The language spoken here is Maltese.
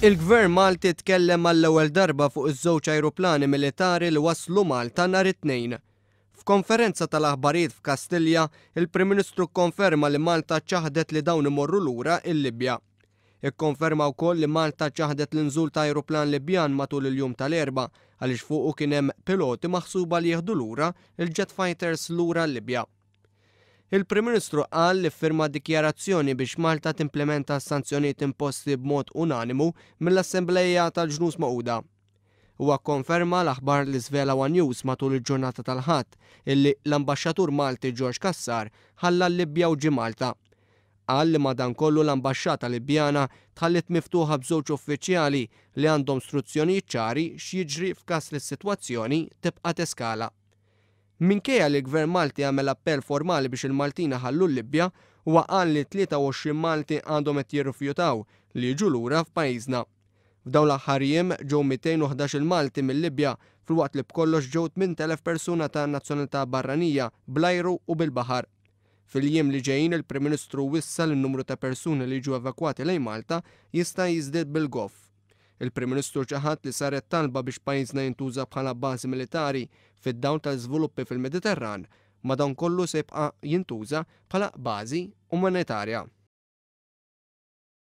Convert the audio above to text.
Il-Gvern Malti tkellem għall-ewwel darba fuq iż-żewġ ajruplani militari li waslu Malta nhar it-Tnejn. F'konferenza tal-aħbarijiet f'Kastilja, il-Prim Ministru kkonferma li Malta ċaħdet li dawn imorru lura l-Libja. Ikkonferma wkoll li Malta ċaħdet l-inżul ta' ajruplan Libjan matul il-jum tal-Erbgħa għaliex fuqu kien hemm piloti maħsuba li jieħdu lura l-jet fighters lura l-Libja. Il-Prim Ministru qal li ffirma dikjarazzjoni biex Malta timplimenta s-sanzjonijiet imposti b'mod unanimu mill-Assembleja tal-Ġnus Magħquda. Huwa kkonferma l-aħbar li żvela one News matul il-ġurnata tal-Ħadd illi l-Ambaxxatur Malti George Cassar ħalla l-Libja u ġie Malta. Qal li madankollu l-Ambaxxata Libjana tħalliet miftuħa b'żewġ uffiċjali li għandhom struzzjonijiet ċari x'jiġri f'każ li s-sitwazzjoni tibqa' teskala. Minkejja li l-Gvern Malti għamel appell formali biex il-Maltin iħallu l-Libja, huwa qal li 23 Malti għadhom qed jirrifjutaw li jiġu lura f'pajjiżna. F'dawn l-aħħar jiem ġew 211 il-Malti mil-Libja filwaqt li b'kollox ġew 8,000 persuna ta' nazzjonalità barranija bl-ajru u bil-baħar. Fil-jiem li ġejjin il-Prim Ministru wissa li n-numru ta' persuni li jiġu evakwati lejn Malta jista' jiżdied bil-goff. Il-Prim Ministru ċaħad li saret talba biex pajjiżna jintuża bħala bażi militari fid-dawl tal-żviluppi fil-Mediterran, madankollu se jibqa' jintuża bħala bażi umanitarja.